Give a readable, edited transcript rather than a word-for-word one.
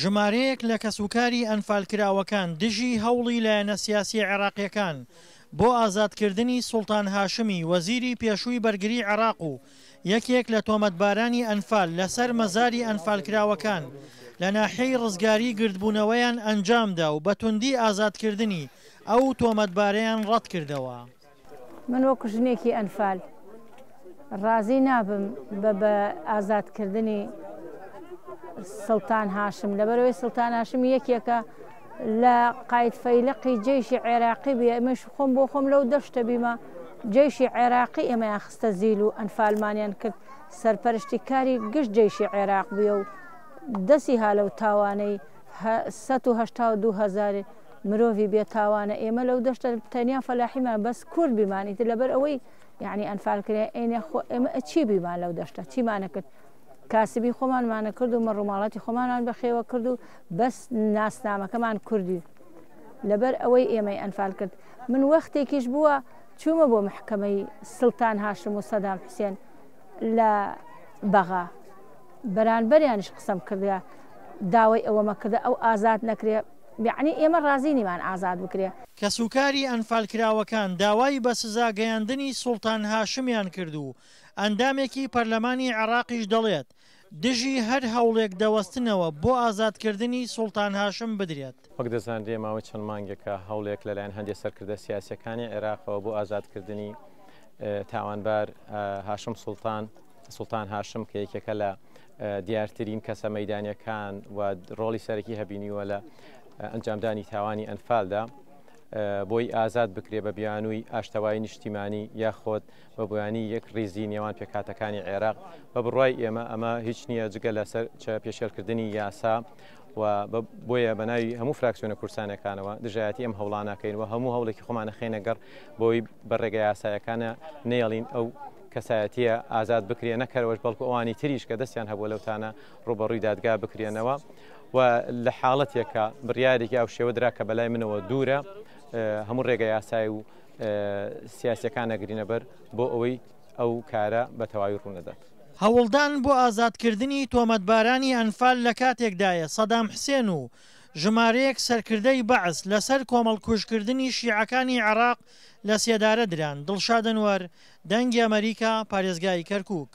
ژمارەیەک لە کەسوکاری ئەنفالکراوەکان دژی هەوڵی لایەنە سیاسییە عێراقییەکان بۆ ئازادکردنی سوڵتان هاشمی وەزیری پێشووی بەرگری عێراق و یەکێک لە تۆمەتبارانی ئەنفال لەسەر مەزاری ئەنفالکراوەکان لە ناحیەی ڕزگاری گردبوونەوەیان ئەنجامدا و بە توندی ئازادکردنی ئەو تۆمەتبارەیان ڕەتکردەوە. من وەکو ژنێکی ئەنفال ڕازی نابم بە بە ئازادکردنی سڵتان هاشم لەبەرەوەی سڵتان هاشم یەکێکە لە قاید فەیلەقی جەیشی عێراقی بێ ئەمەش خۆم بۆ خۆم لەو دەشتە بیمە جەیشی عێراقی ئێمەیان خستە زیل و ئەنفالمانیان کرد سەرپەرشتی کاری گشت جەیشی عێراق بووە و دەسی ها لەو تاوانەی 182 هزار مرۆڤی بێ تاوانە ئێمە لەو دەشتە تەنیا فەلاحیمان بەس کورد بیمان ئیتر لەبەر ئەوەی یعنی ئەنفال کرێ ئێنێ خۆ ئێمە چی بیمان لەو دەشتە چیمانە کرد کاسبی خۆمانمانە کرد و مەڕوماڵاتی خۆمانمان بەخێوە کرد و بەس ناسنامەکەمان کوردی لەبەر ئەوەی ئێمەی ئەنفال کرد من وەختێکیش بووە چوومە بۆ محکەمەی سلتان هاشم و سەدام حوسێن لە بەغا بەرانبەریانیش قسەم کردە داوای ئەوەمە کردە ئەو ئازاد نەکرێ یەعنی ئێمە ڕازی نیمان ئازاد بکرێ. کەسوکاری ئەنفالکراوەکان داوای بە سزا گەیاندنی سوڵتان هاشمیان کرد و ئەندامێکی پەرلەمانی عێراقیش دەڵێت، دژی هەر هەوڵێک دەوەستنەوە بۆ ئازادکردنی سوڵتان هاشم بدرێت. وەک دەزانرێ ماوەی چەند مانگێکە هەوڵێک لەلایەن هەندێک سەرکردە سیاسییەکانی عێراقەوە بۆ ئازادکردنی تاوانبار هاشم سوڵتان سوڵتان هاشم کە یەکێکە لە دیارترین کەسە مەیدانیەکان و ڕۆڵی سەرەکی هەبینیوە لە ئەنجامدانی تاوانی ئەنفالدا بۆی ئازاد بکرێ بە بیانووی ئاشتەوای نیشتیمانی یاخۆد بە بۆیانی یەک ڕیزی نێوان پێکهاتەکانی عێراق بە بڕوای ئێمە ئەمە هیچ نییە جگە لەسەر پێشێلکردنی یاسا و بۆیە بە ناوی هەموو فراکسیۆنە کوردستانەکانەوە دژایەتی ئەم هەوڵانەکەین و هەموو هەوڵێکی خۆمانە خێنە گەڕ بۆی بە ڕێگە یاسایەکانە نێڵین ئەو کەسایەتییە ئازاد بکرێ نەک هەر ئەوەش بەڵکو ئەوانی تریش کە دەستیان هەبووە لەو تانە ڕووبەڕووی دادگا بکرێنەوە و لە حاڵەتێکا بڕیارێکی ئەو شێوە درا کە بەلای منەوە دوورە هەموو ڕێگە یاسای و سیاسیەکان ئەگرینە بەر بۆ ئەوەی ئەو کارە بە تەواوی ڕوونەدات. هەوڵدان بۆ ئازادکردنی تۆمەتبارانی ئەنفال لە کاتێکدایە سەدام حسێن و ژمارەیەک سەرکردەی بەعس لەسەر کۆمەڵکوژکردنی شیعەکانی عێراق لە سێدارە دران. دڵشاد ئەنوەر، دەنگی ئەمەریکا، پارێزگای کەرکوک.